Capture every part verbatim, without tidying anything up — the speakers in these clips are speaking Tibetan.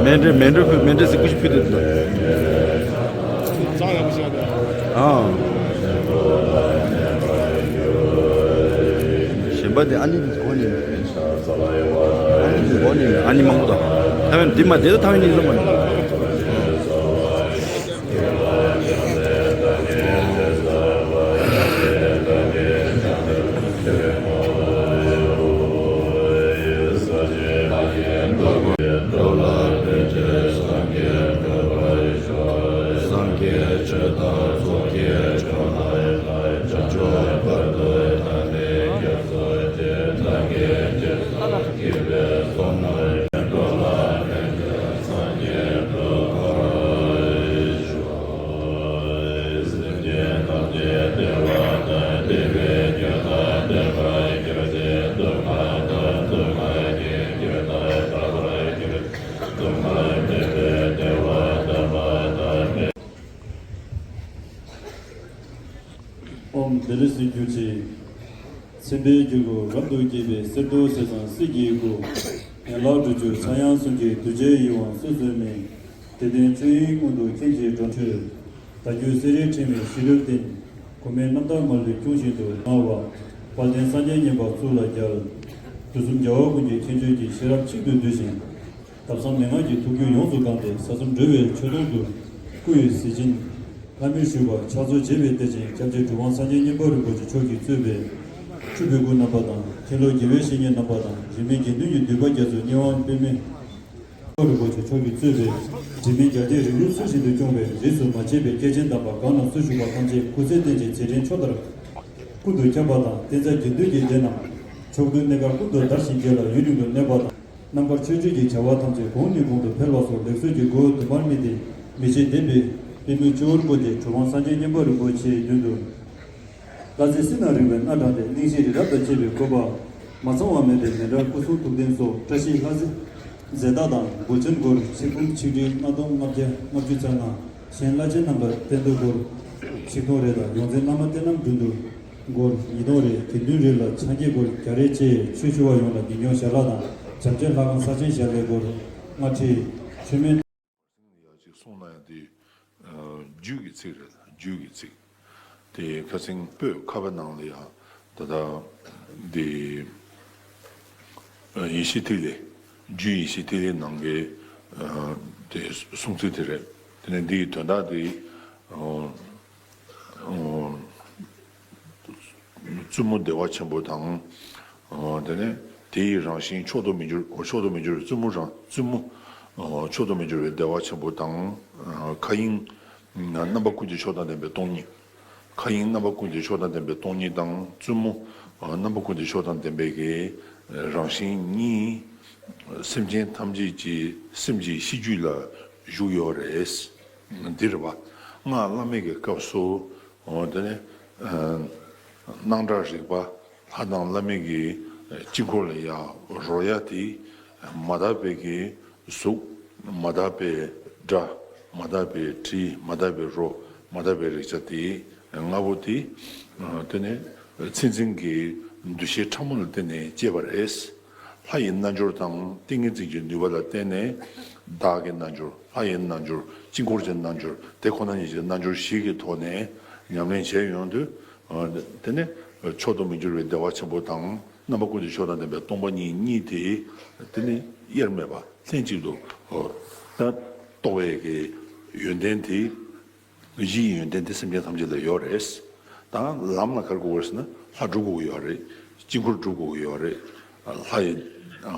མཎྜལ། མཎྜལ་ཕུལ། མཎྜལ་ཟིག་སྐུ་ཞབས་ཕུལ་དུ་འདུག་ཨང་། གཞན་པ་དེ་ཨ་ནི་གོ་ནི། ཨ་ནི་གོ་ནི། ཨ་ནི་མང་པོ་དང་། ཐ་མན་འདི་མ་དེ་ད་ཐ་མན་ནི་བཟོ་མ་ནི། ཨོཾ་བདེ་ལེགས་སུ་གྱུར་ཅིག། མཚན་དཔེའི་འགྱུར་ཁུག་རབ་ཏུ་རྒྱས་པའི་གསེར་མདོག་ཟས་གཙང་སྲིད་ཀྱི་སྐུ། ཡན་ལག་དྲུག་ཅུ་ཚངས་དབྱངས་གསུམ་གྱི་གདུལ་བྱའི་ཡིད་དབང་སོ་སོའི་མིང་། དེ་སྟོན་བཅུད་ཡིན་སྔོན་དུ་མཁྱེན་ཅིང་འགྲོ་འཕྲུལ། བརྡ་བརྒྱུད་གསེར་རིའི་ཕྲེང་བའི་ཤེས་རབ་བརྟན། གོང་མའི་རྣམ་ཐར་མ་ལུས་སྐྱོང་བཞིན་དུ་སྣང་བ། དཔལ་ལྡན་སངས་རྒྱས་མཉན་པ་གཙུག་ལ་རྒྱལ། དུས་གསུམ་རྒྱལ་བ་ཀུན་གྱི་མཁྱེན་དཔྱོད་ཀྱི་ཤེས་རབ་གཅིག་ཏུ་བསྡུས་ཤིང་། ཐབས་གསུམ་མན་ངག་གི་ཐུགས་རྒྱུད་ཡོངས་སུ་གང་སྟེ་ས་གསུམ་འགྲོ་བའི་མཆོད་སྡོང་དུ། སྐུ་ཡི་གཟི་བྱིན་ལྷ་མིར་བཞུགས་པ་ཕྱག་མཛོད་བྱེ་བའི་གཏེར་ཆེན་སྐྱབས་རྗེ་གྲུབ་དབང་སངས་རྒྱས་མཉན་པ་རིན་པོ་ཆེ་མཆོག་གིས་གཙོས་པའི་སྤྲུལ་པའི་སྐུ་རྣམ་པ་དང་མཁན་སློབ་དགེ་བའི་བཤེས་གཉེན་རྣམ་པ་དང་རིས་མེད་དགེ་འདུན་གྱི་འདུས་པ་རྒྱ་མཚོའི་མཉེས་དབང་དཔེ་མེད་རིན་པོ་ཆེ་མཆོག་གིས་གཙོས་པའི་དྲི་མེད་རྒྱལ་བསྟན་རིང་ལུགས་ཚུལ་བཞིན་དུ་སྐྱོང་བའི་རིས་སུ་མ་ཆད་པའི་སྐྱེས་ཆེན་དམ་པ་གང་རྣམས་སུ་བཞུགས་པ་ཐམས་ཅད་སྐུ་ཚེ་བརྟན་ཅིང་མཛད་འཕྲིན་ཆོག་ལྟར་ཀུན་ཏུ་ཁྱབ་པ་དང་བསྟན་རྩ་དགེ་འདུན་གྱི་སྡེ་རྣམས་མཆོག་ཏུ་གནས་སྐབས་ཀུན་ཏུ་དར་ཞིང་རྒྱས་ལ་ཡུན་རིང་དུ་གནས་པ་དང་། རྣམ་དཀར་ཆོས་སྤྱོད་ཀྱི་བྱ་བ་ཐམས་ཅད་གོང་ནས་གོང་དུ་འཕེལ་བ་སོགས་ལེགས་གསོལ་གྱི་སྒོ་དུ་མར་སྨིན་ཏེ་མི་ཕྱེད་འདས་པའི་པདྨའི་སྤྱི་བོར་བཀོད་དེ་གྲུབ་དབང་སངས་རྒྱས་མཉན་པ་རིན་པོ་ཆེའི་མདུན་དུ། ལྷ་རྫས་སྲིད་ན་རིག་པའི་སྣ་དྲངས་ཏེ་གླིང་བཞི་རི་རབ་དང་བཅས་པའི་བཀོད་པ་མ་ཚང་བ་མེད་པའི་མཎྜལ་སྐུ་གསུང་ཐུགས་རྟེན་སོགས་བཀྲ་ཤིས་ལྷ་རྫས་རྫས་བདག་དང་འབུལ་ཆེན་སྒོར་ཆིག་འབུམ་ཆིག་ཁྲི་ལྔ་སྟོང་ལྔ་བརྒྱ་ལྔ་བཅུ་ཙམ་དང་གཞན་བླ་ཆེན་རྣམས་ལ་རྟེན་མདོ་སྒོར་ཆིག་སྟོང་རེ་དང་ཡོངས་འཛིན་བླ་མ་བསྟེན་ནམ་འབྲུ་འདུ་སྒོར་ཉིས་སྟོང་རེ། དགེ་འདུན་རེ་ལ་ཕྱག་འགྱེད་སྒོར་བརྒྱ་རེ་བཅས་ཆོས་ཞུ་བ་ཡོངས་ལ་ཉིན་གུང་ཞལ་ལག་དང་བྱམས་ཆེན་ལྷ་ཁང་གསར་བཞེངས་ཞལ་ལས་སྒོར་ལྔ་ཁྲི། མཆོད་མེ། ཡག་ཅིག་གསུངས་ན་ཡང་དེ་རྒྱུད་ཀྱི་ཚིག་རེད། རྒྱུད་ཀྱི་ཚིག་དེ་ཁ་སང་པོད་ཁ་པ་ནང་ལ་ཡང་ད་ལྟ་དེ་ཡེ་ཤེས་ཐིག་ལེ། རྒྱུད་ཡེ་ཤེས་ཐིག་ལེ་ནང་གི་དེ་གསུང་ཚིག་དེ་རེད། དེ་ནས་འདིའི་དོན་དག་དེ་བཙུན་མོ་བདེ་བ་ཆེན་པོ་དང་། དེ་ནས་དེ་ཡི་རང་བཞིན་མཆོག་ཏུ་མི་འགྱུར། མཆོག་ཏུ་མི་འགྱུར་བའི་བཙུན་མོ་རང་བཙུན་མོ་མཆོག་ཏུ་མི་འགྱུར་བའི་བདེ་བ་ཆེན་པོ་དང་། མཁའ་དབྱིངས་རྣམ་པ་ཀུན་གྱི་མཆོག་དང་ལྡན་པའི་སྟོང་ཉིད། མཁའ་དབྱིངས་རྣམ་པ་ཀུན་གྱི་མཆོག་དང་ལྡན་པའི་སྟོང་ཉིད་དང་བཙུན་མོ་རྣམ་པ་ཀུན་གྱི་མཆོག་དང་ལྡན་པའི་གི་རང་བཞིན་གཉིས། སེམས་ཅན་ཐམས་ཅད་ཀྱི་སེམས་ཀྱི་གཤིས་རྒྱུད་ལ་བཞུགས་ཡོད་རེད། འདི་རེད་བ། སྔགས་བླ་མེད་ཀྱི་སྐབས་སུ། འོ་དེ་ནས་སྣང་གྲགས་རིག་པ་ལྷ་དང་བླ་མེད་ཀྱི་དཀྱིལ་འཁོར་ལ་ཡང་རོལ་ཡ་དེ་མ་དག་པའི་གི་གཟུགས། མ་དག་པའི་སྒྲ། མ་དག་པའི་དྲི། མ་དག་པའི་རོ། མ་དག་པའི་རེག་བྱ་དེ་ལྔ་པོ་དེ། དེ་ནས་མཚན་འཛིན་གྱི་འདུ་ཤེས་ཕྲ་མོ་ལ་བརྟེན་ནས་སྐྱེས་པ་རེད། ལྷ་ཡི་རྣལ་འབྱོར་དང་ཏིང་ངེ་འཛིན་གྱི་ནུས་པ་ལ་བརྟེན་ནས་བདག་གི་རྣལ་འབྱོར། ལྷ་ཡི་རྣལ་འབྱོར། དཀྱིལ་འཁོར་གྱི་རྣལ་འབྱོར། དེ་ཁོ་ན་ཉིད་ཀྱི་རྣལ་འབྱོར་བཞི་གི་ཐོག་ནས་ཉམས་ལེན་བྱས་ཡོང་དུས། དེ་ནས་མཆོག་ཏུ་མི་འགྱུར་བའི་བདེ་བ་ཆེན་པོ་དང་རྣམ་པ་ཀུན་ཏུ་མཆོག་དང་ལྡན་པའི་སྟོང་པ་ཉིད་གཉིས་དེ། དེ་ནི་དབྱེར་མེད་པ་ལྷན་ཅིག་ཏུ་ད་རྟོགས་པའི་གི་ཡོན་ཏན་དེ། གཞི་ཡི་ཡོན་ཏན་དེ་སེམས་ཅན་ཐམས་ཅད་ལ་ཡོད་རེད། ད་ལམ་ལ་ག་རེ་དགོས་རེད་ཟེར་ན་ལྷ་སྒྲུབ་དགོས་ཀྱི་ཡོད་རེད། དཀྱིལ་འཁོར་སྒྲུབ་དགོས་ཀྱི་ཡོད་རེད། ལྷ་ཡི་ཨ་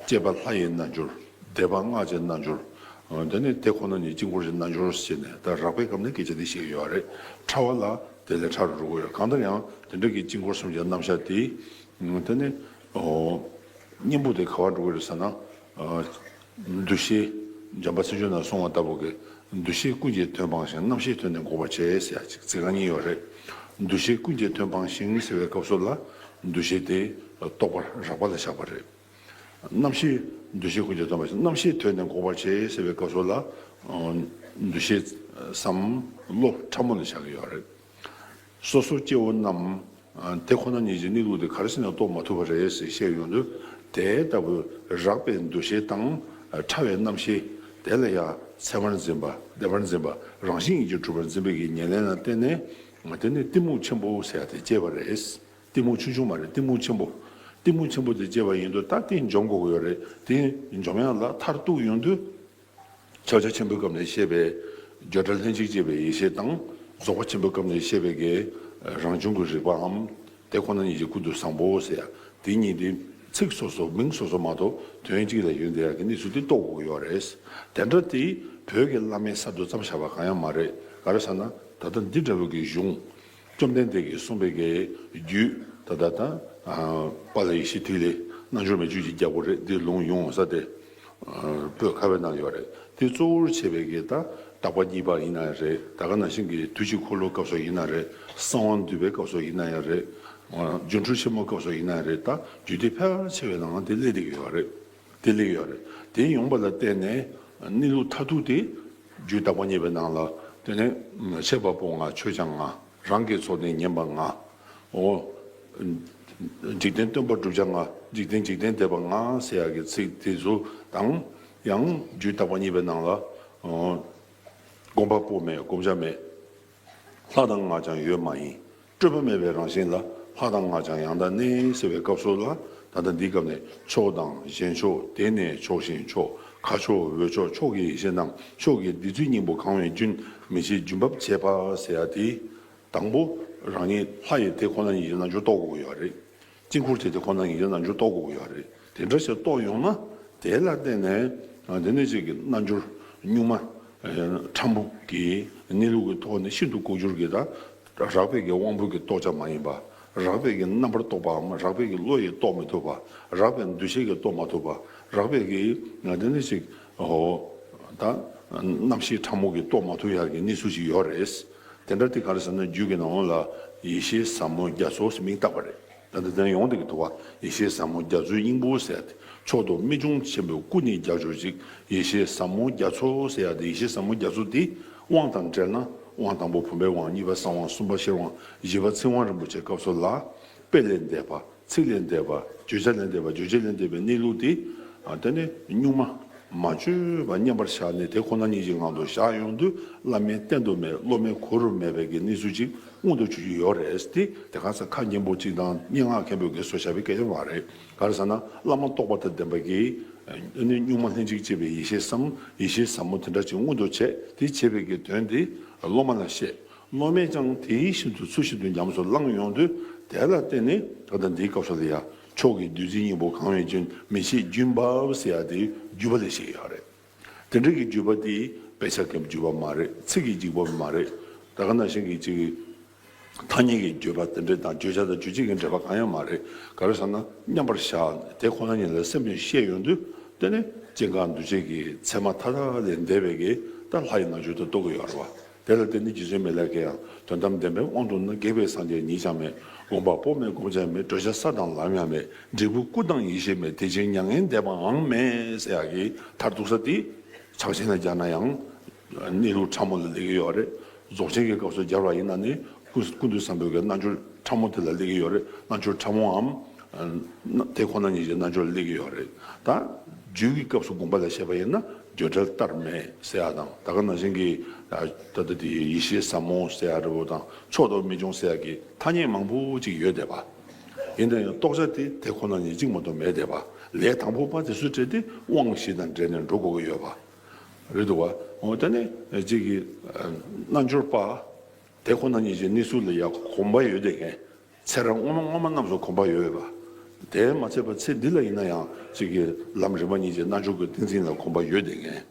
སྐྱེས་པ་ལྷ་ཡི་རྣལ་འབྱོར། བཟླས་པ་སྔགས་ཀྱི་རྣལ་འབྱོར། ཨ་དེ་ནས་དེ་ཁོ་ན་ཉིད་དཀྱིལ་འཁོར་གྱི་རྣལ་འབྱོར་ཟེར་ནས་ད་རགས་པའི་སྐབས་ནས་སྐད་ཆ་འདི་བཤད་ཀྱི་ཡོད་རེད། ཕྲ་བ་ལ་དེ་ལས་ཕྲ་རུ་འགྲོ་གི་ཡོད། གང་ལྟར་ཡང་དེ་འདྲ་གི་དཀྱིལ་འཁོར་གསུམ་གྱི་རྣམ་གཞག་དེ། དེ་ནས་ཨོ་གཉེན་པོ་དེ་ག་བར་འགྲོ་གི་རེད་ཟེར་ན། ཨ་འདུ་ཤེས་འཇམ་དཔལ་མཚན་བརྗོད་ནང་གསུངས་པ་ལྟ་བུ་གི་ འདུ་ཤེས་ཀུན་གྱི་དོན་སྤངས་ཤིང་། རྣམ་ཤེས་ཐོས་ནས་འགོག་པར་བྱེད་ཟེར་ཡ་ཅིག་ཚིག་རྐང་གཉིས་ཡོད་རེད། འདུ་ཤེས་ཀུན་གྱི་དོན་སྤངས་ཤིང་ཟེར་བའི་སྐབས་སུ་ལ། འདུ་ཤེས་དེ་རྟོག་པ་རགས་པ་ལ་བཞག་པ་རེད། རྣམ་ཤེས། འདུ་ཤེས་ཀུན་གྱི་དོན་སྤངས་ཤིང་། རྣམ་ཤེས་ཐོས་ནས་འགོག་པར་བྱེད་ཟེར་བའི་སྐབས་སུ་ལ། འདུ་ཤེས་བསམ་བློ་ཕྲ་མོ་ལ་བཞག་གི་ཡོད་རེད། སོ་སོ་སྐྱེ་བོ་རྣམས། དེ་ཁོ་ན་ཉིད་ཀྱི་གནས་ལུགས་དེ་ག་རེ་བྱས་ནས་རྟོགས་མ་ཐུབ་པ་རེད་ཟེར་བཤད་ཡོང་དུས། དེ་ལྟ་བུའི་རགས་པའི་འདུ་ཤེས་དང་། ཕྲ་བའི་རྣམ་ཤེས། དེ་ལ་ཡང་ཚད་མར་འཛིན་པ། བདེན་པར་འཛིན་པ། རང་བཞིན་ཉིད་ཀྱིས་གྲུབ་པར་འཛིན་པའི་གི་ཉེར་ལེན་ལ་བརྟེན་ནས། དེ་ནི་གཏི་མུག་ཆེན་པོ་ཟེར་ཡ་དེ་སྐྱེས་པ་རེད། གཏི་མུག་ཆུང་ཆུང་མ་རེད། གཏི་མུག་ཆེན་པོ། གཏི་མུག་ཆེན་པོ་དེ་སྐྱེས་པ་ཡིན་དུས། ད་དེ་འཇོམས་དགོས་ཀྱི་ཡོད་རེད། དེ་འཇོམས་ཡག་ལ་མཐར་གཏུགས་ཡོང་དུས། ཕྱག་རྒྱ་ཆེན་པོའི་སྐབས་ནས་བཤད་པའི་བརྗོད་བྲལ་ལྷན་ཅིག་སྐྱེས་པའི་ཡེ་ཤེས་དང་། རྫོགས་པ་ཆེན་པོའི་སྐབས་ནས་བཤད་པའི་གི་རང་བྱུང་གི་རིག་པའམ། དེ་ཁོ་ན་ཉིད་ཀྱི་ཀུན་ཏུ་བཟང་པོ་ཟེར་ཡ། དེ་གཉིས་དེ་ཚིག་སོ་སོ་མིང་སོ་སོ་མ་གཏོགས་དོན་གཅིག་ལ་ཡོད་བསྡད་ཡ་གི་གནས་ཚུལ་དེ་རྟོགས་དགོས་ཀྱི་ཡོད་རེད། དེ་འདྲ་དེ་བོད་ཀྱི་བླ་མའི་ས་དུ་བརྩམས་བཞག་པ་གང་ཡང་མ་རེད། ག་རེ་ཟེར་ན། ད་ལྟ་འདི་འདྲ་བོ་གི་གཞུང་། བཅོམ་ལྡན་འདས་ཀྱིས་གསུངས་པའི་གི་རྒྱུད་ད་ལྟ་ད། དཔལ་ཡེ་ཤེས་ཐིག་ལེ། རྣལ་འབྱོར་མའི་རྒྱུད་ཀྱི་རྒྱལ་པོ་རེད། འདི་ལུང་ཡོང་ས་དེ། པོད་ཁ་བའི་ནང་ཡོད་རེད། དེ་གཙོ་བོར་བྱས་པའི་གི་ད་བརྟག་པ་གཉིས་པ་ཡིན་ན་རེད། ད་ག་ནང་བཞིན་གྱི་དུས་ཀྱི་འཁོར་ལོའི་སྐབས་སུ་ཡིན་ན་རེད། གསང་བ་འདུས་པའི་སྐབས་སུ་ཡིན་ན་ཡང་རེད། སྒྱུ་འཕྲུལ་ཆེན་མོའི་སྐབས་སུ་ཡིན་ན་རེད། ད་རྒྱུད་སྡེ་ཕལ་ཆེ་བའི་ནང་དེ་སླེབས་བསྡད་ཀྱི་ཡོད་རེད། དེ་སླེབས་ཡོད་རེད། དེ་ཡོང་པ་ལ་བརྟེན་ནས་གནས་ལུགས་མཐར་ཐུག་དེ་རྒྱུད་བརྟག་པ་གཉིས་པའི་ནང་ལ། དེ་ནས་བྱེད་པ་པོ་ང་། ཆོས་ཀྱང་ང་། རང་གི་ཚོགས་ནི་ཉན་པ་ང་། འོ། འཇིག་རྟེན་སྟོན་པ་བསྒྲུབ་བྱ་ང་། འཇིག་རྟེན་འཇིག་རྟེན་འདས་པ་ང་ཟེར་ཡག་གི་ཚིག་དེ་ཚོ་དང་། ཡང་རྒྱུད་བརྟག་པ་གཉིས་པའི་ནང་ལ། སྒོམ་པ་པོ་མེད། བསྒོམ་བྱ་མེད། ལྷ་དང་སྔགས་ཀྱང་ཡོད་མ་ཡིན། སྤྲོས་པ་མེད་པའི་རང་བཞིན་ལ། ལྷ་དང་སྔགས་ཀྱང་ཡང་དག་གནས་ཟེར་བའི་སྐབས་སུ་ལ། ད་ལྟ་འདིའི་སྐབས་ནས་མཆོག་དང་གཞན་མཆོག་དེ་ནས་ཕྱོགས་ཞེན་མཆོག་མཁའ་མཆོག་འོད་མཆོག་མཆོག་གི་ཡེ་ཤེས་རྣམས། མཆོག་གི་བདུད་རྩིའི་སྙིང་པོ་གང་བས་རྒྱུན། མི་ཕྱེད་རྒྱུན་འབབ་བྱེད་པ་ཟེར་ཡ་དེ། དང་པོ་རང་ཉིད་ལྷ་ཡི་དེ་ཁོ་ན་ཉིད་ཀྱི་རྣལ་འབྱོར་རྟོགས་དགོས་ཀྱི་ཡོད་རེད། དཀྱིལ་འཁོར་དེ་དེ་ཁོ་ན་ཉིད་ཀྱི་རྣལ་འབྱོར་རྟོགས་དགོས་ཀྱི་ཡོད་རེད། དེ་འདྲ་ཞིག་རྟོགས་ཡོང་ན། དེ་ལ་བརྟེན་ནས་དེ་ནས་ཅིག་གི་རྣལ་འབྱོར་གཉུག་མ་ཕྲ་མོ་གི་གནས་ལུགས་ཀྱི་ཐོག་ནས་ཤིན་ཏུ་ལྐོག་གྱུར་གྱི་ད་རགས་པའི་གི་དབང་པོ་གི་རྟོགས་བྱ་མ་ཡིན་པ། རགས་པའི་གི་རྣམ་པར་རྟོག་པའམ། རགས་པའི་གི་བློ་ཡིས་རྟོགས་མི་ཐུབ་པ། རགས་པའི་འདུ་ཤེས་ཀྱིས་རྟོགས་མ་ཐུབ་པ། རགས་པའི་གི་དེ་ནས་ཅིག་ཧོ། ད་རྣམ་ཤེས་ཕྲ་མོ་གིས་རྟོགས་མ་ཐུབ་ཡག་གི་གནས་ཚུལ་ཞིག་ཡོད་རེད། དེ་འདྲ་དེ་ག་རེ་ཟེར་ན། རྒྱུད་ཀྱི་ནང་ལ་ཡེ་ཤེས་ཟབ་མོ་རྒྱ་མཚོ་ཟེར་མིང་བཏགས་པ་རེད། ད་ལྟ་དེ་ཡོང་བསྡད་ཀྱི་འདུག་བ། ཡེ་ཤེས་ཟབ་མོ་རྒྱ་མཚོའི་སྙིང་པོ་ཟེར་ཏེ། མཆོག་ཏུ་རྨད་བྱུང་ཆེན་པོའི་སྐུ་ནི་རྒྱ་མཚོ་ཅིག་ཡེ་ཤེས་ཟབ་མོ་རྒྱ་མཚོ་ཟེར་ཡ་དེ། ཡེ་ཤེས་ཟབ་མོ་རྒྱ་མཚོ་དེ་དབང་དང་འབྲེལ་ན། དབང་དང་པོ་བུམ་པའི་དབང་། གཉིས་པ་གསང་དབང་། གསུམ་པ་ཤེར་དབང་། བཞི་པ་ཚིག་དབང་རིན་པོ་ཆེའི་སྐབས་སུ་ལ། དཔེ་ལས་འདས་པ། ཚིག་ལས་འདས་པ། བརྗོད་བྱ་ལས་འདས་པ། རྗོད་བྱེད་ལས་འདས་པའི་གནས་ལུགས་དེ། ཨ། དེ་ནི་གཉུག་མ་མ་བཅོས་པ་མཉམ་པར་བཞག་ནས་དེ་ཁོ་ན་ཉིད་ཀྱི་ངང་དུ་བཞག་ཡོང་དུས། བླ་མའི་བསྟན་དུ་མེད། སློབ་མའི་གུ་རུ་མེད་པའི་གི་གནས་ཚུལ་ཅིག་མངོན་དུ་གྱུར་གྱི་ཡོད་རེད་དེ། དེ་ག་ས་ཁ་སྙན་པོ་གཅིག་དང་སྙན་ངག་མཁན་པོས་གི་བཟོས་བཞག་པའི་སྐད་ཆ་མ་རེད། ག་རེ་ཟེར་ན། བླ་མ་རྟོགས་པ་དང་ལྡན་པ་གིས་ཨ་ནི་གཉུག་མ་ལྷན་ཅིག་སྐྱེས་པའི་ཡེ་ཤེས་སམ། ཡེ་ཤེས་ཟབ་མོ་དེ་འདྲ་ཅིག་མངོན་དུ་བྱས། དེ་བྱས་པའི་གི་དོན་དེ་སློབ་མ་ལ་བཤད། སློབ་མས་ཀྱང་དེ་བཞིན་དུ་ཚུལ་བཞིན་དུ་ཉམས་སུ་བླངས་ཡོང་དུས། དེ་ལ་བརྟེན་ནས་ད་ལྟ་འདིའི་སྐབས་སུ་ལ་ཡ། མཆོག་གི་བདུད་རྩིའི་སྙིང་པོ་གང་བས་རྒྱུན། མི་ཕྱེད་རྒྱུན་འབབ་ཟེར་ཡ་དེ་བརྒྱུད་པ་ལ་བཤད་ཡོད་རེད། དེ་འདྲ་གི་བརྒྱུད་པ་དེ་དཔེ་ཆ་གི་བརྒྱུད་པ་མ་རེད། ཚིག་གི་བརྒྱུད་པ་མ་རེད། ད་ག་ནང་བཞིན་གྱི་ཅིག་ཐ་སྙད་ཀྱི་བརྗོད་པ་དེ་འདྲ་དང་། བརྗོད་བྱ་དང་རྗོད་བྱེད་ཀྱི་འབྲེལ་བ་གང་ཡང་མ་རེད། ག་རེ་ཟེར་ན། མཉམ་པར་བཞག་དེ་ཁོ་ན་ཉིད་ལ་སེམས་ནས་ཤེས་ཡོང་དུས། དེ་ནི་སྐྱེ་འགག་འདུ་བྱེད་ཀྱི་མཚན་མ་མཐའ་དག་ལས་འདས་པའི་གི་ད་ལྷ་ཡི་རྣལ་འབྱོར་དུ་རྟོགས་ཀྱི་ཡོད་རེད་བ། དེ་ལ་བརྟེན་ནས་རྗེ་བཙུན་མི་ལ་སྐྱེ་ཡང་། དོན་དམ་བདེན་པའི་དབང་དུ་ན། སྒེག་པའི་སངས་རྒྱས་ཉིད་ཀྱང་མེད། སྒོམ་པ་པོ་མེད། བསྒོམ་བྱ་མེད། བགྲོད་བྱ་ས་དང་ལམ་ཡང་མེད། འབྲས་བུ་སྐུ་དང་ཡེ་ཤེས་མེད། དེ་ཕྱིར་མྱ་ངན་འདས་པའང་མེད་ཟེར་ཡག་གི་མཐར་ཐུག་ས་དེ། ཕྱག་ཆེན་ལ་སྦྱར་ན་ཡང་། གནས་ལུགས་ཕྲ་མོ་ལ་སླེབས་ཀྱི་ཡོད་རེད། རྫོགས་ཆེན་གྱི་སྐབས་སུ་སྦྱར་བ་ཡིན་ན་ནི། ཀུན་ཀུན་ཏུ་བཟང་པོའི་གི་རྣལ་འབྱོར་ཕྲ་མོ་དེ་ལ་སླེབས་ཀྱི་ཡོད་རེད། རྣལ་འབྱོར་ཕྲ་མོའམ། དེ་ཁོ་ན་ཉིད་ཀྱི་རྣལ་འབྱོར་ལ་སླེབས་ཀྱི་ཡོད་རེད། ད་རྒྱུད་ཀྱི་སྐབས་སུ་དགོངས་པ་ལ་བཤད་པ་ཡིན་ན། བརྗོད་བྲལ་ལྟར་མེད་ཟེར་ཡ་དང་། ད་ག་ནང་བཞིན་གྱི་ད་ལྟ་དེ་ཡེ་ཤེས་ཟབ་མོ་ཟེར་ཡ་འདྲ་བོ་དང་། མཆོག་ཏུ་རྨད་བྱུང་ཟེར་ཡ་གི་ཐ་སྙད་མང་པོ་ཅིག་ཡོད་བསྡད་པ། ཡིན་ན་ཡང་རྟོགས་བྱ་དེ་དེ་ཁོ་ན་ཉིད་གཅིག་མ་གཏོགས་མེད་བསྡད་པ། ལས་དང་པོ་པ་དེ་ཚོའི་གྲས་དེ་དབང་བཞི་དང་འབྲེལ་ནས་འགྲོ་དགོས་ཀྱི་ཡོད་པ། རེད་འདུག་བ། འོ། དེ་ནས་གཅིག་གི་རྣལ་འབྱོར་པ་དེ་ཁོ་ན་ཉིད་ཀྱི་གནས་ཚུལ་ལ་ཡ་གོམས་པ་ཡོད་བསྡད་མཁན། ཚེ་རབས་སྔོན་མ་སྔོན་མ་རྣམས་སུ་གོམས་པ་ཡོད་པ། དེ་མ་ཚད་པ་ཚེ་འདི་ལ་ཡིན་ན་ཡང་གཅིག་གི་ལམ་རིམ་པ་གཉིས་ཀྱི་རྣལ་འབྱོར་གྱི་ཏིང་འཛིན་ལ་གོམས་པ་ཡོད་བསྡད་མཁན།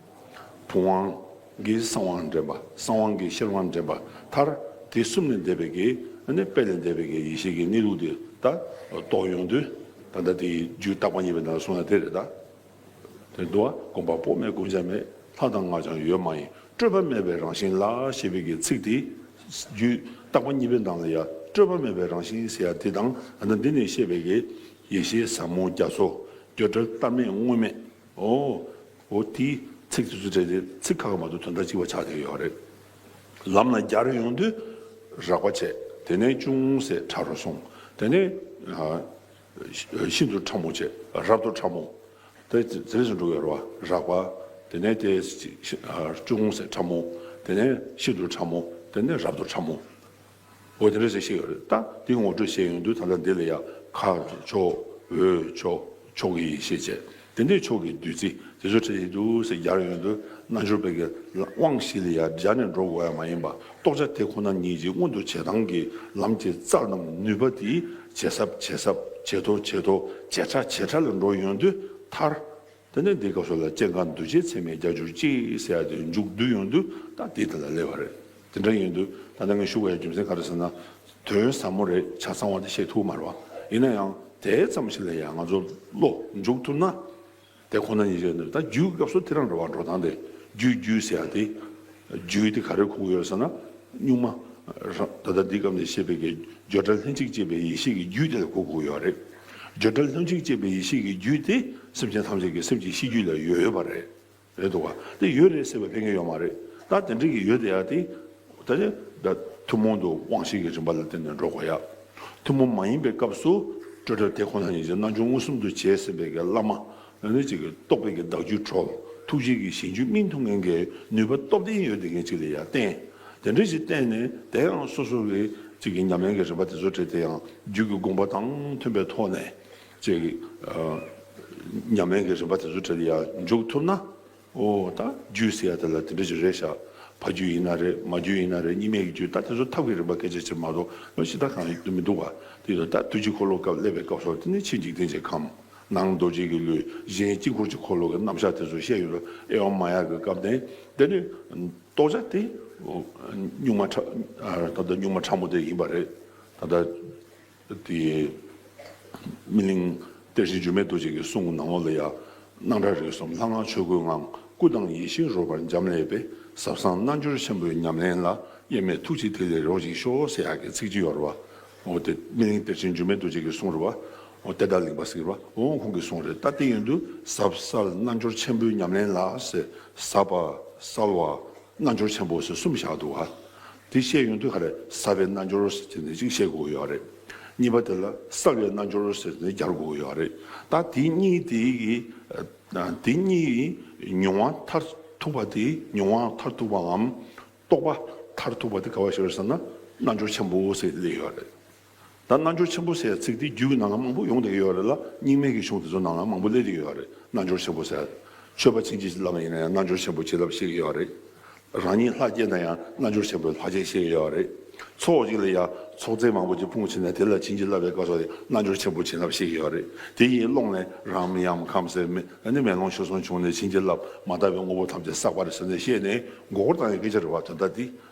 བུམ་དབང་གིས་གསང་དབང་འདྲེན་པ། གསང་དབང་གིས་ཤེར་དབང་འདྲེན་པ། མཐར་དེ་གསུམ་ལས་འདས་པའི་གི་ཨ་ནི་དཔེ་ལས་འདས་པའི་གི་ཡེ་ཤེས་ཀྱི་གནས་ལུགས་དེ་ད་རྟོགས་ཡོང་དུས། ད་ལྟ་དེ་རྒྱུད་བརྟག་པ་གཉིས་པའི་ནང་གསུངས་ཡ་དེ་རེད་ད། དེ་འདུག་བ། སྒོམ་པ་པོ་མེད། བསྒོམ་བྱ་མེད། ལྷ་དང་སྔགས་ཀྱང་ཡོད་མ་ཡིན། སྤྲོས་པ་མེད་པའི་རང་བཞིན་ལ་ཞེས་པའི་གི་ཚིག་དེ། རྒྱུད་བརྟག་པ་གཉིས་པའི་ནང་ལ་ཡང་སྤྲོས་པ་མེད་པའི་རང་བཞིན་ཟེར་ཡ་དེ་དང་། ཨ་ནི་འདི་ནས་བཤད་པའི་གི་ཡེ་ཤེས་ཟབ་མོ་རྒྱ་མཚོ། སྐྱོན་བྲལ་བལྟར་མེད་དངོས་མེད། ཨོ། ཨོ་དེའི་ཚིག་དེ་ཚོ་དེ་ཚིག་ཁ་ཁ་མ་གཏོགས་དོན་དག་གཅིག་པ་ཆགས་བསྡད་ཡོད་རེད། ལམ་ལ་རྒྱར་ཡོང་དུས་རགས་པ་བྱས། དེ་ནས་ཅུང་ཟད་ཕྲ་རུ་སོང་། དེ་ནས་ཨ། ཤིན་ཏུ་ཕྲ་མོ་བྱས། རབ་ཏུ་ཕྲ་མོ། དེ་དེ་རིང་སུ་འགྲོ་གི་ཡོད་རེད་བ། རགས་པ། དེ་ནས་དེ་ཅུང་ཟད་ཕྲ་མོ། དེ་ནས་ཤིན་ཏུ་ཕྲ་མོ། དེ་ནས་རབ་ཏུ་ཕྲ་མོ། འོ་དེ་འདྲ་ཟེར་བཤད་ཡོད་རེད། ད་དེ་ངོ་སྤྲོད་བྱས་ཡོང་དུས་ད་ལྟ་འདི་ལ་ཡ་མཁའ་མཆོག་འོད་མཆོག་མཆོག་གི་ཡེ་ཤེས་བྱས། དེ་འདྲའི་མཆོག་གི་བདུད་རྩི་དེ་ཚོ་བྲིས་འདུག་ཟེར་སྦྱར་ཡོང་དུས། རྣལ་འབྱོར་པའི་གི་དབང་བཞི་ལ་ཡ་སྦྱར་ནས་འགྲོ་དགོས་ཡ་མ་ཡིན་པ། རྟོགས་བྱ་དེ་ཁོ་ན་ཉིད་ཀྱི་སྔོན་དུ་བྱེད་སྟངས་ཀྱི་ལམ་གྱི་རྩལ་དང་ནུས་པ་དེ་ཇེ་ཟབ་ཇེ་ཟབ་ཇེ་མཐོ་ཇེ་མཐོ་ཇེ་ཕྲ་ཇེ་ཕྲ་ལ་འགྲོ་ཡོང་དུས་མཐར། དེ་ནས་འདི་སྐབས་སུ་ལ་སྐྱེ་འགག་འདུ་བྱེད་ཚད་མས་བརྒྱ་གྱུར་ཅིག་ཟེར་ཡ་དེ་མཇུག་བསྡུ་ཡོང་དུས་ད་འདི་དེ་ལ་སླེབས་པ་རེད། དེ་འདྲ་ཡིན་དུས་ད་ལྟ་ངས་ཞུ་དགོས་ཡ་རྒྱུ་མཚན་ག་རེ་ཟེར་ན། དོན་ཟབ་མོ་རེད། ཆ་ཚང་བ་དེ་བཤད་ཐུབ་མ་རེད་བ། ཡིན་ན་ཡང་དེ་ཙམ་ཞིག་ལ་ཡང་ང་ཚོ་བློ་འཇུག་ཐུབ་ན། དེ་ཁོ་ན་ཉིད་ཅན་དུ། ད་རྒྱུད་སྐབས་སུ་དེ་རང་རེད་བ། འགྲོ་སྟངས་དེ་རྒྱུད་རྒྱུད་ཟེར་ཡ་དེ། རྒྱུད་དེ་ག་རེ་གོ་གི་ཡོད་ཟེར་ན། གཉུག་མ་རང་། ད་ལྟ་འདི་སྐབས་ནས་བཤད་པའི་གི་བརྗོད་བྲལ་ལྷན་ཅིག་སྐྱེས་པའི་ཡེ་ཤེས་ཀྱི་རྒྱུད་དེ་ལ་གོ་དགོས་ཡོད་རེད། བརྗོད་བྲལ་ལྷན་ཅིག་སྐྱེས་པའི་ཡེ་ཤེས་ཀྱི་རྒྱུད་དེ་སེམས་ཅན་ཐམས་ཅད་ཀྱི་སེམས་ཀྱི་ཤེས་རྒྱུད་ལ་ཡོད་ཡོད་པ་རེད། རེད་འདུག་བ། དེ་ཡོད་རེད་ཟེར་བའི་ཕན་ངེས་ཡོད་མ་རེད། ད་དེ་འདྲ་གི་ཡོད་དེ་ཡ་དེ། ད་ནི་ད་ཐུན་མོང་དུ་དབང་བཞི་གི་རིམ་པ་ལ་བརྟེན་ནས་འགྲོ་དགོས་ཡ། ཐུན་མོང་མ་ཡིན་པའི་སྐབས་སུ་སྤྲོས་བྲལ་དེ་ཁོ་ན་ཉིད་ཀྱི་རྣལ་འབྱོར་མངོན་སུམ་དུ་བྱས་ཟིན་པའི་གི་བླ་མ། ཨ་ནི་ཅིག་གི་རྟོགས་པའི་གི་བདག་རྒྱུད་གྲོལ། ཐུགས་རྗེ་གི་ཞིང་བཅུད་སྨིན་ཐུབ་མཁན་གྱི་ནུས་པ་སྟོབས་ལྡན་ཡོད་བསྡད་མཁན་ཅིག་ལ་ཡ་བརྟེན། དེ་འདྲ་ཞིག་བརྟེན་ནས་དེ་ཡང་སོ་སོ་གི་ཅིག་གི་ཉམས་ལེན་གྱི་རིམ་པ་དེ་ཚོ་བྲིས་ཏེ་ཡང་རྒྱུད་ཀྱི་དགོངས་པ་དང་མཐུན་པའི་ཐོག་ནས་ཅིག་གི་ཨ་ཉམས་ལེན་གྱི་རིམ་པ་དེ་ཚོ་བྲིས་ཏེ་ཡང་འཇུག་ཐུབ་ན། ཨོ་ད་རྒྱུད་ཟེར་ཡ་དེ་ལ་དེ་འདྲ་ཞིག་རེད་ཤག་ཕ་རྒྱུད་ཡིན་ན་རེད། མ་རྒྱུད་ཡིན་ན་རེད། གཉིས་མེད་ཀྱི་རྒྱུད། ད་དེ་ཚོ་ཐབས་ཀྱི་རིམ་པ་སྐད་ཆ་ཅིག་མ་གཏོགས་ལོ་ཞིག་ད་གང་ཡོད་མི་འདུག་བ། དེ་ཡོད་ད་ཐུགས་ཀྱི་འཁོར་ལོ་སྐབས་སླེབས་པའི་སྐབས་སུ་དེ་ནི་ཕྱི་འཇིག་རྟེན་གྱི་ཁམས། ནང་རྡོ་རྗེ་གི་ལུས། གཞན་དཀྱིལ་འཁོར་གྱི་འཁོར་ལོ་གི་རྣམ་གཞག་དེ་ཚོ་བཤད་ཡོད་རེད། ཨེ་ཝ་མ་ཡ་གི་སྐབས་དེ། དེ་ནི་རྟོགས་བྱ་དེ་གཉུག་མ་ཕྲ། ད་ལྟ་གཉུག་མ་ཕྲ་མོ་དེ་ཡིན་པ་རེད། ད་ལྟ། དེ། སྨིན་གླིང་གཏེར་ཆེན་འགྱུར་མེད་རྡོ་རྗེ་གི་གསུང་ནང་ལོགས་ལ་ཡ། སྣང་གྲགས་རིག་གསུམ་ལྷ་སྔགས་ཆོས་སྐུའི་ངང་། སྐུ་དང་ཡེ་ཤེས་རོལ་པར་འབྱམས་ཀླས་པའི། ཟབ་གསང་རྣལ་འབྱོར་ཆེན་པོའི་ཉམས་ལེན་ལ། དབྱེར་མེད་ཐུགས་ཀྱི་ཐིག་ལེར་རོ་གཅིག་ཤོག་ཟེར་ཡག་གི་ཚིག་ཅིག་ཡོད་རེད་བ། འོ་དེ་སྨིན་གླིང་གཏེར་ཆེན་འགྱུར་མེད་རྡོ་རྗེ་གི་གསུང་རེད་བ། འོ་གཏེར་བདག་གླིང་པ་ཟེར་བ། འོ་ཁོང་གི་གསུང་རེད། ད་དེ་ཡིན་དུས་ཟབ་གསལ་རྣལ་འབྱོར་ཆེན་པོའི་ཉམས་ལེན་ལ་ཟེར། ཟབ་པ། གསལ་བ། རྣལ་འབྱོར་ཆེན་པོ་ཟེར་གསུམ་བཞག་འདུག་བ། དེ་བཤད་ཡོང་དུས་ག་རེ། ཟབ་པའི་རྣལ་འབྱོར་ཟེར་དེ་ནས་གཅིག་བཤད་དགོས་ཡོད་རེད། གཉིས་པ་དེ་ལ་གསལ་བའི་རྣལ་འབྱོར་ཟེར་དེ་ནས་སྦྱར་དགོས་ཡོད་རེད། ད་དེ་གཉིས་དེ་གི། དེ་གཉིས་མྱོང་བ་མཐར་ཐུག་པ་དེ། མྱོང་བ་མཐར་ཐུག་པའམ་རྟོགས་པ་མཐར་ཐུག་པ་དེ་ག་བ་ཞིག་རེད་ཟེར་ན། རྣལ་འབྱོར་ཆེན་པོ་ཟེར་སླེབས་ཡོད་རེད། ད་རྣལ་འབྱོར་ཆེན་པོ་ཟེར་ཚིག་དེ་རྒྱུད་ཀྱི་ནང་ལ་མང་པོ་ཡོང་བསྡད་ཡོད་རེད་ལ། རྙིང་མའི་གི་གཞུང་དེ་ཚོ་ནང་ལ་མང་པོ་སླེབས་བསྡད་ཡོད་རེད། རྣལ་འབྱོར་ཆེན་པོ་ཟེར། ཆོས་པ་བྱིན་གྱིས་བརླབས་པ་ཡིན་ན་ཡང་རྣལ་འབྱོར་ཆེན་པོའི་བྱིན་རླབས་ཤེས་ཀྱི་ཡོད་རེད། རང་ཉིད་ལྷ་སྐྱེས་ན་ཡང་རྣལ་འབྱོར་ཆེན་པོའི་ལྷ་སྐྱེས་ཤེས་ཀྱི་ཡོད་རེད། ཚོགས་གཅིག་ལ་ཡང་ཚོགས་རྫས་མང་པོ་ཅིག་སྤུངས་ཕྱིན་ནས་དེ་ལ་བྱིན་གྱིས་བརླབས་པའི་སྐབས་སུ་རྣལ་འབྱོར་ཆེན་པོའི་བྱིན་རླབས་ཤེས་ཀྱི་ཡོད་རེད། དེ་ཡི་ཀློང་ནས་རང་མི་ཡང་ཁམས་ཟེར་མི་ནི་མེ་ལོང་ཆོས་གསུམ་བྱུང་ནས་བྱིན་གྱིས་བརླབས། མ་དག་པའི་དངོས་པོ་ཐམས་ཅད་བསགས་པ་རེད་ཟེར་ནས་བཤད་ནས་མགོ་སྐོར་བཏང་ཡའི་སྐད་ཆ་རེད་བ། དོན་དག་འདི།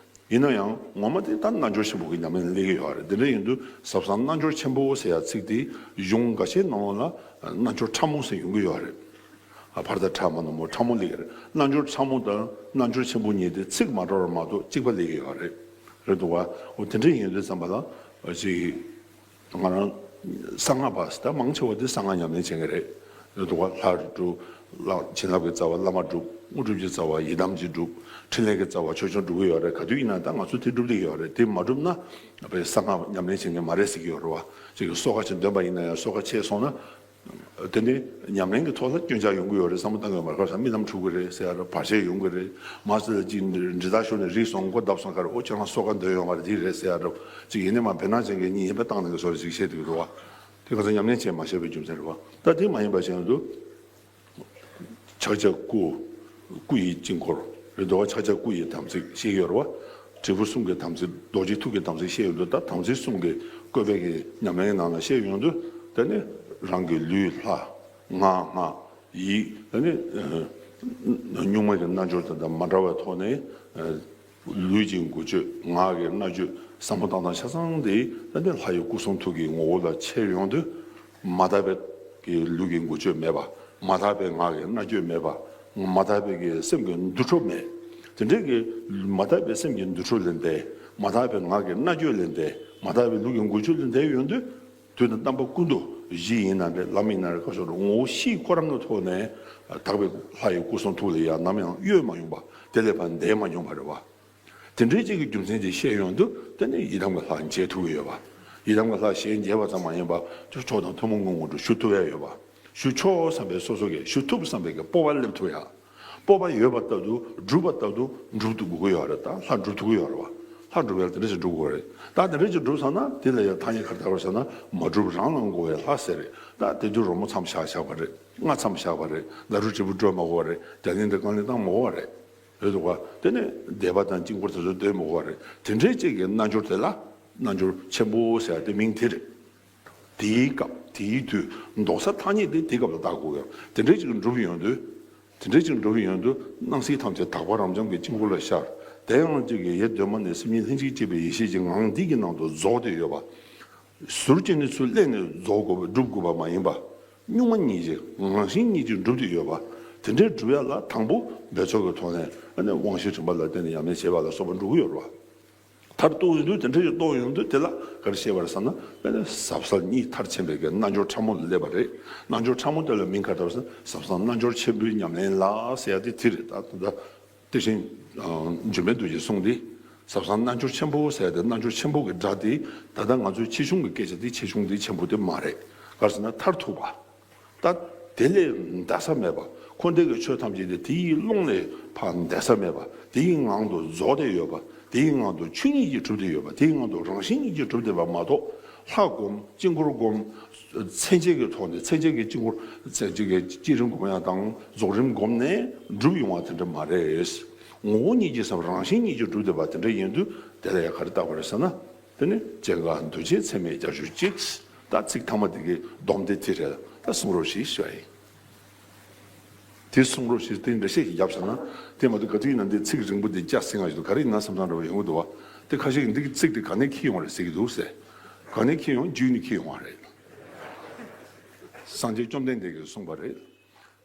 ཡིན་ན་ཡང་ངོ་མ་དེ་ད་རྣལ་འབྱོར་ཆེན་པོ་གི་ཉམས་ལེན་སླེབས་ཀྱི་ཡོད་རེད། དེ་འདྲ་ཡིན་དུས་ཟབ་གསང་རྣལ་འབྱོར་ཆེན་པོ་ཟེར་ཡ་ཚིག་དེ་གཞུང་འགའ་ཤས་ནང་ལ་རྣལ་འབྱོར་ཕྲ་མོ་ཟེར་ཡོང་གི་ཡོད་རེད། ཨ་ཕར་དང་ཕྲ་མ་ན་མོ་ཕྲ་མོ་སླེབས་ཀྱི་རེད། རྣལ་འབྱོར་ཕྲ་མོ་དང་རྣལ་འབྱོར་ཆེན་པོ་གཉིས་དེ་ཚིག་མ་འདྲ་བར་མ་གཏོགས་གཅིག་པ་སླེབས་ཀྱི་ཡོད་རེད། རེད་འདུག་བ། འོ་དེ་འདྲ་ཡིན་དུས་ཙམ་པ་ལ་ཅིག་ང་རང་གསང་སྔགས་པ་ཟེར། ད་མང་ཆེ་བ་དེ་གསང་སྔགས་ཉམས་ལེན་བྱེད་མཁན་རེད། རེད་འདུག་བ། ལྷ་སྒྲུབ། བླ། བྱིན་རླབས་ཀྱི་རྩ་བ་བླ་མ་སྒྲུབ། དངོས་གྲུབ་ཀྱི་རྩ་བ་ཡི་དམ་གྱི་སྒྲུབ། ཕྲིན་ལས་ཀྱི་རྩ་བ་ཆོས་སྐྱོང་སྒྲུབ་ཀྱི་ཡོད་རེད། ག་དུས་ཡིན་ན་ད་ང་ཚོ་དེ་སྒྲུབ་བསྡད་ཀྱི་ཡོད་རེད། དེ་མ་སྒྲུབ་ན་ཨ་ཕའི་གསང་སྔགས་ཉམས་ལེན་བྱེད་མཁན་མ་རེད་ཟེར་གྱི་ཡོད་རེད་བ། ཅིག་གི་གསོལ་ཁ་ཅིག་འདོན་པ་ཡིན་ན་ཡང་གསོལ་ཁ་ཆད་སོང་ན། དེ་ནི་ཉམས་ལེན་གྱི་ཐོག་ལ་སྐྱོན་ཆ་ཡོང་གི་ཡོད་རེད། བསམ་བློ་བཏང་གི་ཡོད་མ་རེད། ཁ་སང་རྨི་ལམ་འཁྲུག་གི་རེད་ཟེར་ཡ་རབ། བར་ཆད་ཡོང་གི་རེད། མ་ཟེར་ལ་ཅིག་འདྲི་དག་ཤོར་ནས་རིག་སོང་། མགོ་བརྡབ་སོང་། ག་རེ། ཨོ་ཁྱེད་རང་གསོལ་ཁ་འདོན་ཡོང་བ་རེད། འདི་རེད་ཟེར་ཡ་རབ། ཅིག་ཡིན་ནའི་མ་བེར་ནག་ཅན་གྱི་གཉིས་ཡིན་པ་བཏང་ནས་གི་བཟོ་རེ་ཅིག་བཤད་དུས་འདུག་བ། དེ་ཁ་སང་ཉམས་ལེན་བྱས་མ་བྱས་པའི་རྒྱུ་མཚན་རེད་བ། ད་དེ་མ་ཡིན་པ་བྱས་ན་འདུག་ཕྱག་རྒྱ་སྐུ། སྐུ་ཡི་དཀྱིལ་འཁོར་རེད་འདུག་བ། ཕྱག་རྒྱ་སྐུ་ཡི་དམ་ཚིག་བཤད་ཡོད་རེད་བ། དྲིལ་བུ་གསུམ་གྱི་དམ་ཚིག་རྡོ་རྗེ་ཐུགས་ཀྱི་དམ་ཚིག་བཤད་ཡོད་འདུག་ད་དམ་ཚིག་གསུམ་གྱི་བཀོད་པའི་གི་ཉམས་ལེན་ནང་ལ་བཤད་ཡོང་དུས། དེ་ནི་རང་གི་ལུས་ལྷ། ངག་སྔགས། ཡིད། དེ་ནི་གཉུག་མ་གི་རྣལ་འབྱོར་དེ་དང་མ་འདྲ་བའི་ཐོག་ནས། ལུས་ཀྱི་འགུལ་སྐྱོད། ངག་གི་སྨྲ་བརྗོད། བསམ་བློ་བཏང་སྟངས་ཆ་ཚང་དེ་ད་ནི་ལྷ་ཡི་སྐུ་གསུང་ཐུགས་ཀྱི་ངོ་བོ་ལ་འཆར་ཡོང་དུས། མ་དག་པའི་གི་ལུས་ཀྱི་འགུལ་སྐྱོད་མེད་པ། མ་དག་པའི་ངག་གི་སྨྲ་བརྗོད་མེད་པ། མ་དག་པའི་གི་སེམས་ཀྱི་འདུ་འཕྲོ་མེད། དེ་འདྲའི་གི་མ་དག་པའི་སེམས་ཀྱི་འདུ་འཕྲོད་ལས་འདས། མ་དག་པའི་ངག་གི་རྣ་འགྱོད་ལས་འདས། མ་དག་པའི་ལུས་ཀྱི་འགུལ་སྐྱོད་ལས་འདས་ཡོང་དུས། དུས་དང་རྣམ་པ་ཀུན་ཏུ་གཞི་ཡིན་ན་རེད། ལམ་ཡིན་ན་རེད། ཁ་ཕྱོགས་རུ་ངོ་བོ་གཤིས་ཁོ་རང་གི་ཐོག་ནས་དག་པའི་ལྷ་ཡི་སྐུ་གསུང་ཐུགས་ལ་ཡང་ནམ་ཡང་གཡོལ་མ་མྱོང་བ། དེ་ལས་ཕར་འདས་མ་མྱོང་བ་རེད་བ། དེ་འདྲའི་གཅིག་གི་རྒྱུ་མཚན་དེ་བཤད་ཡོང་དུས། དེ་ནི་ཡི་དམ་གྱི་ལྷ་མཇལ་ཐུབ་ཀྱི་ཡོད་པ། ཡི་དམ་གྱི་ལྷ་ཞལ་མཇལ་བ་ཙམ་མ་ཡིན་པ། མཆོག་དང་ཐུན་མོང་གི་ངོ་སྤྲོད་ཞུ་ཐུབ་ཡ་ཡོད་པ། ཞུ་ཆོག་བསམ་པའི་སོ་སོ་གིས་ཞུ་ཐུབ་བསམ་པའི་གི་སྤོབས་པ་སླེབས་ཐུབ་ཡ། སྤོབས་པ་ཡོད་པ་ལྟར་དུ། སྒྲུབ་པ་ལྟར་དུ་སྒྲུབ་ཐུབ་དགོས་ཀྱི་ཡོད་རེད། ད་ལྷ་སྒྲུབ་ཐུབ་ཀྱི་ཡོད་རེད་བ། ལྷ་སྒྲུབ་ཡ་དེ་འདྲ་ཞིག་སྒྲུབ་དགོས་རེད། ད་དེ་འདྲ་ཞིག་སྒྲུབ་ཚར་ན། དེ་ལ་ཡང་ཐ་སྙད་ག་རེ་བཏགས་པ་རེད་ཟེར་ན། མ་གྲུབ་རང་ལ་མགོ་བའི་ལྷ་ཟེར་རེད། ད་དེ་དུས་རོལ་མོ་མཚམས་བཞག་བཞག་པ་རེད། རྔ་མཚམས་བཞག་པ་རེད། ལ་རུ་དྲིལ་བུ་དཀྲོལ་མ་དགོས་པ་རེད། རྒྱ་གླིང་དང་རྐང་གླིང་བཏང་མ་དགོས་པ་རེད། རེད་འདུག་ག་དེ་ནས་བཟླས་པ་དང་དཀྱིལ་འཁོར་དེ་ཚོ་འདོན་མི་དགོས་པ་རེད། དེ་འདྲའི་ཅིག་གི་རྣལ་འབྱོར་དེ་ལ་རྣལ་འབྱོར་ཆེན་པོ་ཟེར་ཡ་དེ་མིང་དེ་རེད། དེའི་སྐབས། དེའི་དུས། འདོགས་ས་ཐ་སྙད་དེ་དེའི་སྐབས་ལ་བཏགས་དགོས་ཀྱི་ཡོད། དེ་འདྲའི་ཅིག་འགྲུབ་ཡོང་དུས། དེ་འདྲའི་ཅིག་འགྲུབ་ཡོང་དུས། སྣང་སྲིད་ཐམས་ཅད་དག་པ་རབ་འབྱམས་ཀྱི་དཀྱིལ་འཁོར་ལ་ཤར། དེ་ཡང་གཅིག་གི་ཡེ་གདོད་མ་ནས་སེམས་ཉིད་ལྷན་ཅིག་སྐྱེས་པའི་ཡེ་ཤེས་ཀྱི་ངང་འདི་གི་ནང་དུ་རྫོགས་ཏེ་ཡོད་པ། ཟུར་གཅིག་ནས་ཚུར་སླེབས་ནས་རྫོགས་དགོས་པ། སྒྲུབ་དགོས་པ་མ་ཡིན་པ། གཉུག་མ་ཉིད་ཀྱིས། རང་བཞིན་ཉིད་ཀྱིས་གྲུབ་སྟེ་ཡོད་པ། དེ་འདྲའི་གྲུབ་ཡ་ལ་དང་པོ་འབད་རྩོལ་གྱི་ཐོག་ནས། ཨ་ནི་དབང་ཤེས་དྲན་པ་ལ་བརྟེན་ནས་ཉམས་ལེན་བྱེད་པ་ལ་སོགས་པ་འགྲོ་གི་ཡོད་རེད་བ། མཐར་གཏུགས་ཡོང་དུས། དེ་འདྲ་ཞིག་རྟོགས་ཡོང་དུས། དེ་ལ་ག་རེ་བཤད་པ་རེད་ཟེར་ན། ཨ་ནི་ཟབ་གསལ་གཉིས་མཐར་ཕྱིན་པའི་གི་རྣལ་འབྱོར་ཕྲ་མོ་ལ་སླེབས་པ་རེད། རྣལ་འབྱོར་ཕྲ་མོ་དེ་ལ་མིང་ག་རེ་བཏགས་པ་རེད་ཟེར་ན། ཟབ་གསལ་རྣལ་འབྱོར་ཆེན་པོའི་ཉམས་ལེན་ལ་ཟེར་ཡ་དེ་དེ་རེད། ད་ད་ལྟ། དེ་བཞིན་འཇུག་པའི་འདུ་བྱེད་གསུངས་ཏེ། ཟབ་གསལ་རྣལ་འབྱོར་ཆེན་པོ་ཟེར་ཏེ། རྣལ་འབྱོར་ཆེན་པོ་གི་སྒྲ་དེ། ད་ལྟ་ང་ཚོའི་ཆེ་ཆུང་གི་སྐད་ཆ་དེ་ཆེ་ཆུང་དེ་ཆེན་པོ་དེ་མ་རེད། ག་རེ་ཟེར་ན། མཐར་ཐུག་པ། ད་དེ་ལས་འདས་ས་མེད་པ། འཁོར་འདས་ཀྱི་ཆོས་ཐམས་ཅད་དེ་དེའི་ཀློང་ལས་ཕར་འདས་ས་མེད་པ། དེའི་ངང་དུ་རྫོགས་ཏེ་ཡོད་པ། དེའི་ངང་དུ་ཆོས་ཉིད་ཀྱིས་གྲུབ་སྟེ་ཡོད་པ། དེའི་ངང་དུ་རང་བཞིན་ཉིད་ཀྱིས་གྲུབ་བསྡད་པ་མ་གཏོགས། ལྷ་བསྒོམ། དཀྱིལ་འཁོར་བསྒོམ། མཚན་བཅས་ཀྱི་ཐོག་ནས། མཚན་བཅས་ཀྱི་དཀྱིལ་འཁོར། མཚན་བཅས་ཀྱི་བསྐྱེད་རིམ་སྒོམ་ཡ་དང་རྫོགས་རིམ་བསྒོམ་ནས་འགྲུབ་ཡོང་བ་དེ་འདྲ་མ་རེད། ངོ་བོ་ཉིད་ཀྱིས་སམ། རང་བཞིན་ཉིད་ཀྱིས་གྲུབ་བསྡད་པ་དེ་འདྲ་ཡིན་དུས། དེ་ལ་ཡང་ག་རེ་བཏགས་པ་རེད་ཟེར་ན། དེ་ནི་སྐྱེ་འགག་འདུ་བྱེད་ཚད་མེད་བརྒྱད་ཅུ་གཅིག་ད་ཚིག་ཐ་མ་དེ་གི་སྡོམ་དེ་དེ་རེད། ད་གསུང་རོགས་ཞེས་ཞུ་ཡ་ཡིན། དེ་གསུང་རོགས་ཞེས་དེ་འདྲ་བཤད་ཀྱི་རྒྱབ་བྱས་ན། དེ་མ་གཏོགས་ག་དུས་ཡིན་ན་འདི་ཚིག་རིང་པོ་འདི་སྐྱ་སེང་ང་ཞིག་ཏུ་ག་རེ་ཡིན་ན་བསམ་བསམ་འདྲ་བ་ཡོང་གི་འདུག་བ། དེ་ཁ་ཤས་ཀྱིས་འདི་གི་ཚིག་དེ་ག་ནས་འཁྱེར་ཡོང་བ་རེད་ཟེར་གྱི་འདུག་ཟེར། ག་ནས་འཁྱེར་ཡོང་། རྒྱུད་ནས་འཁྱེར་ཡོང་བ་རེད། སངས་རྒྱས་བཅོམ་ལྡན་འདས་ཀྱིས་གསུངས་པ་རེད།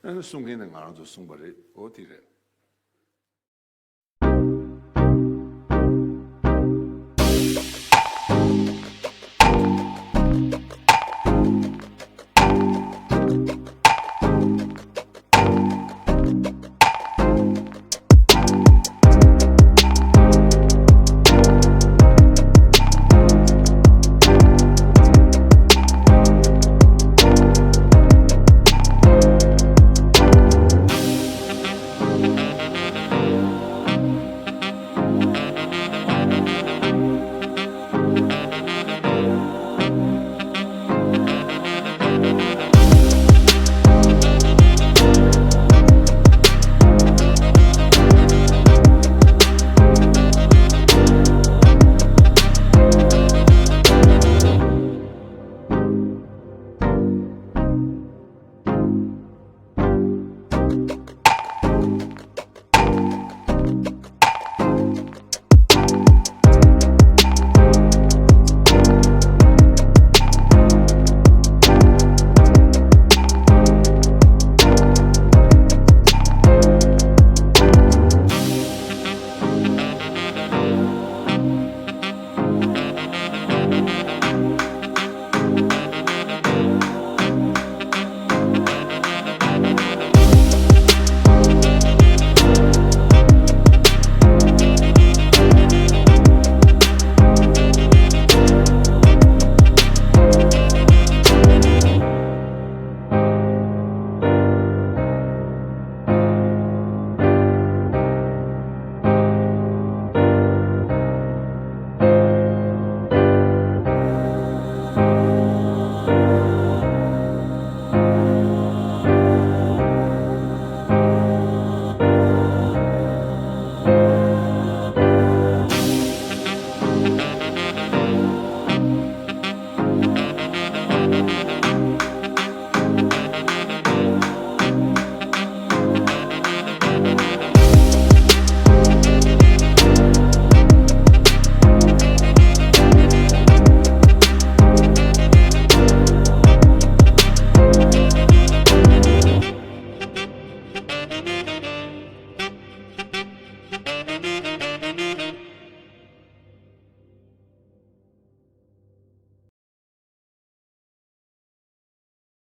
ཨ་ནི་གསུང་མཁན་ནི་ང་རང་ཚོས་གསུངས་པ་རེད། འོ་དེ་རེད།